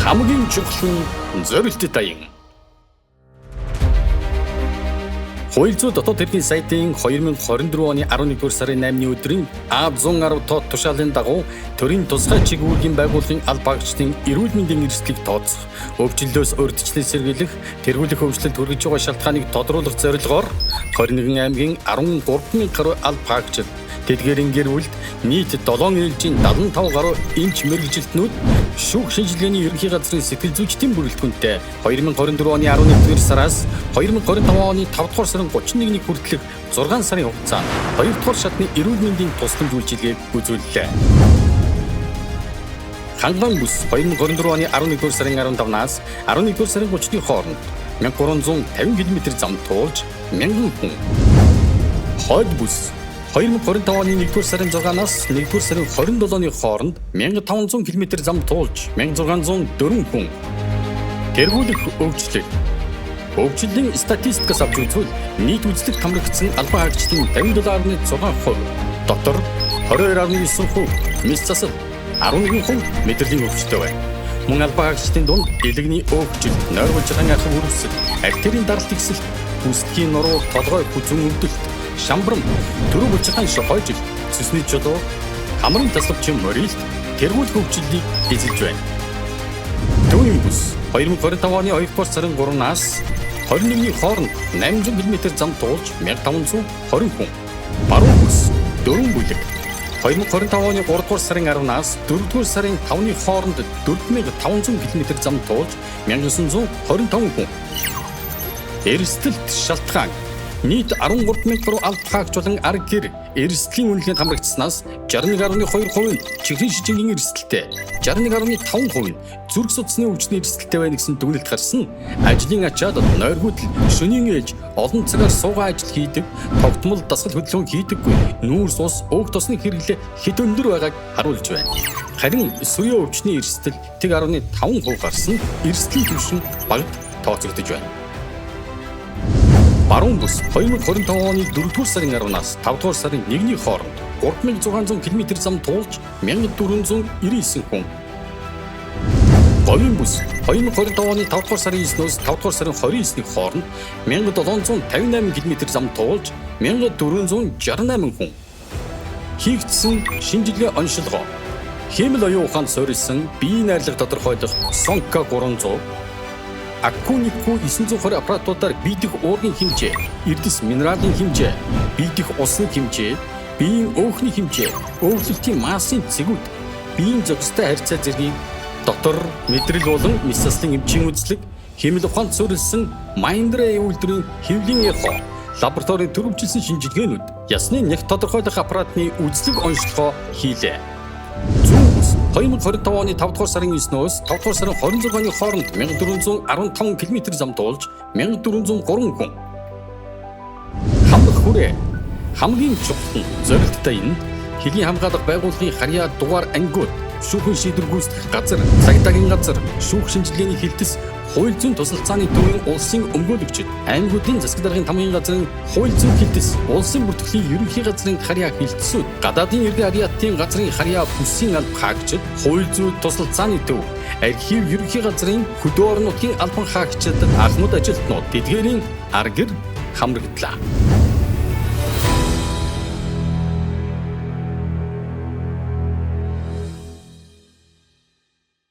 Хамгийн чухал нь зорилттой даян. Хууль зүйн дотоод хэргийн сайтын 2024 оны 11-р сарын 8-ны өдрийн А110 тоо тушаалын дагуу төрийн тусгай чиг үүргийн байгууллагын алба хаагчдын эрүүл мэндийн эрсдлийг тооцох, өвчлөлөөс урьдчилан сэргийлэх, тэргүүлэх өвчлөлд хүргэж байгаа шалтгааныг тодруулах зорилгоор 21 аймгийн 13 мянган гаруй алба хаагчид тэдгээрийн гэр бүлд нийт 7 ээлжийн 75 гаруй эмч мэргэжилтнүүд шүүх шинжилгээний ерөнхий газрын сэтгэл зүйчдийн бүрэлдэхүүнтэй 2024 оны 11-р сараас 2025 оны 5-р сарын 31-ний хүртэлх 6 сарын хугацаанд 2-р шатны эрүүл мэндийн тусламж үйлчилгээг үзүүллээ. Хангалуун бүс 2024 оны 11-р сарын 15-наас 11-р сарын 30-ны хооронд 1350 км зам туулж 1000 хүн. Хойд бүс 2025 оны 1-р сарын 6-наас 1-р сарын 27-ны хооронд 1500 км зам туулж 1604 хүн. Тэргүүлэх өвчлөл. Өвчлөлийн статистикаас авч үзвэл нийт үзлэг хамрагдсан албан хаагчдын 57.6%, дотор 22.9% мэс засал, 11% мэдрэлийн өвчтөй байна. Мөн албан хаагчдын дунд элэгний өвчлөлт, нойр булчирхаан ахиу үрвсэл, артерийн даралт ихсэлт, бүсдгийн нуруу, толгой хүзүүн өвдөлт, шамбрам, төрөв булчирхаан шохойжил, цөсний чулуу, хамрын тасалбачин морилт, тэргүүлэх өвчлөлийг эзэлж байна. Төвийн бүс 2025 оны 2-р сарын 3-наас 21-ний хооронд 800 км зам туулж 1520 хүн. Баруун бүс 4 бүлэг 2025 оны 3-р сарын 10-наас 4-р сарын 5-ны хооронд 4500 км зам туулж 1925 хүн. Эрсдэлт шалтгаан нийт 13 мянган гаруй алба хаагч болон арга гэр эрсдлийн үнэлгээнд хамрагдсанаас 61.2% нь чихрийн шижингийн эрсдэлтэй, 61.5% нь зүрх судасны өвчний эрсдэлтэй байна гэсэн дүгнэлт гарсан. Ажлын ачаад нойргүйдэл, шөнийн ээлж, олон цагаар суугаа ажил хийдэг, тогтмол дасгал хөдөлгөөн хийдэггүй, нүүрс ус, өөх тосны хэрэглээ хэд өндөр байгааг харуулж байна. Харин сүрийн өвчний эрсдэл 1.5% гарсан, эрсдлийн түвшин багад тооцогдож байна. Баруун бүс 2025 оны 4-р сарын 10-наас 5-р сарын 1-ний хооронд 3600 км зам туулж 1499 хүн. Говийн бүс 2025 оны 5-р сарын 9-өөс 5-р сарын 29-ний хооронд 1758 км зам туулж 1468 хүн. Хийгдсэн шинжилгээ оншилгоо. Хиймэл оюун ухаанд суурилсан биеийн найрлага тодорхойлох Сонка 300, Акунику 920 аппаратуудаар бие дэх уургийн хэмжээ, эрдэс минералын хэмжээ, бие дэх усны хэмжээ, биеийн өөхний хэмжээ, өвлөлтийн массын цэгүүд, биеийн зохистой харьцаа зэргийг дотор мэдрэл болон мэс заслын эмчийн үзлэг, хиймэл ухаанд суурилсан Mindray үйлдвэрийн хэвлийн эхо, лабораторийн төрөвчлсөн шинжилгээнүүд, ясны нэг тодорхойлох аппаратны үзлэг онцлогоо хийлээ. Зүүн бүс 2025 оны 5-р сарын 9-өөс 5-р сарын 26-ны хооронд 1415 км зам туулж 1403 хүн. Хамрах хүрээ. Хамгийн чухал нь зорилттой энэ хэлийн хамгаалах байгууллагын харьяа дугаар ангиуд, шүүхэн шийдвэр гүйцэтгэх газар, цагдаагийн газар, шүүх шинжилгээний хилтэс, хууль зүйн тусалцааны төвийн улсын өмгөөлөгчид, аймагуудын засаг даргын тамгын газрын хууль зүйн хилтэс, улсын бүртгэлийн ерөнхий газрын харьяа хилтэсүүд, гадаадын иргэн авиатын газрын харьяа бүсийн алба хаагчид, хууль зүйн тусалцааны төв, архив ерөнхий газрын хөдөө орон нутгийн албан хаагчид, ахмад ажилтнууд, тэдгээрийн арга гэр хамрагдлаа.